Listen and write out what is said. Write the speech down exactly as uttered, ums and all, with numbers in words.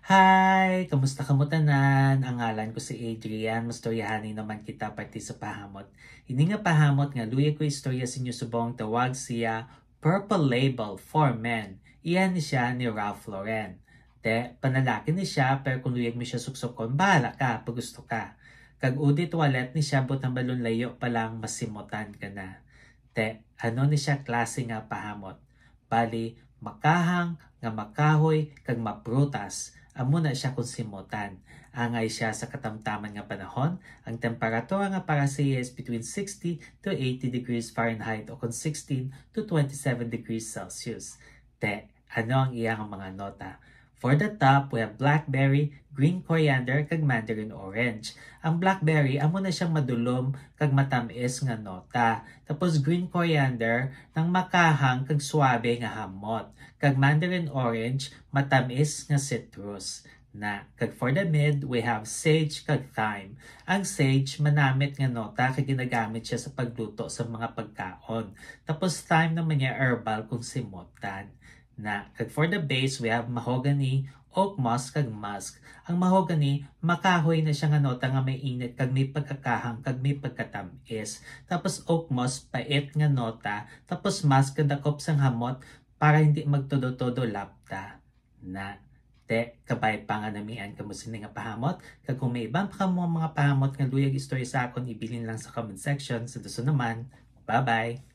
Hi! Kamusta kamo tanan? Ang ngalan ko si Adrian. Mastoryahanay naman kita parte sa pahamot. Ini nga pahamot nga luyag ko istorya sa inyo subong tawag siya Purple Label for Men. Iya ni siya ni Ralph Lauren. Te, panlalaki ni siya, pero kung luyag mo siya suksukon, bahala ka, pag gusto ka. Kag eau de toilette ni siya, buot hambalon layo pa lang, masimutan ka na. Te, ano ni siya klase nga pahamot? Bali, makahang nga makahoy kag maprutas, amo na siya kung simutan. Angay siya sa katamtaman nga panahon, ang temperatura nga para sa iya is between sixty to eighty degrees Fahrenheit o kon sixteen to twenty-seven degrees Celsius. Te, ano ang iyang mga nota? For the top, we have blackberry, green coriander, kag mandarin orange. Ang blackberry, amo na siyang madulom kag matamis nga nota. Tapos green coriander, nang makahang kag suabe nga hamot. Kag mandarin orange, matamis nga citrus. Na, kag for the mid, we have sage kag thyme. Ang sage, manamit nga nota kag ginagamit siya sa pagluto sa mga pagkaon. Tapos thyme naman niya herbal kung simutan. Na, kag for the base, we have mahogany, oak moss, kag musk. Ang mahogany, makahoy na siya nga nota nga may init kag may pagkakahang kag may pagkatamis. Tapos oak moss, pait nga nota. Tapos musk, kadakop sang hamot para hindi magtudo-tudo lapta. Na, te, kabay pa nga namian kamo sini nga pahamot. Kag kung may iban pa kamo mga pahamot nga luyag istorya sa akon, ibilin lang sa comment section. Sa dason naman, bye-bye!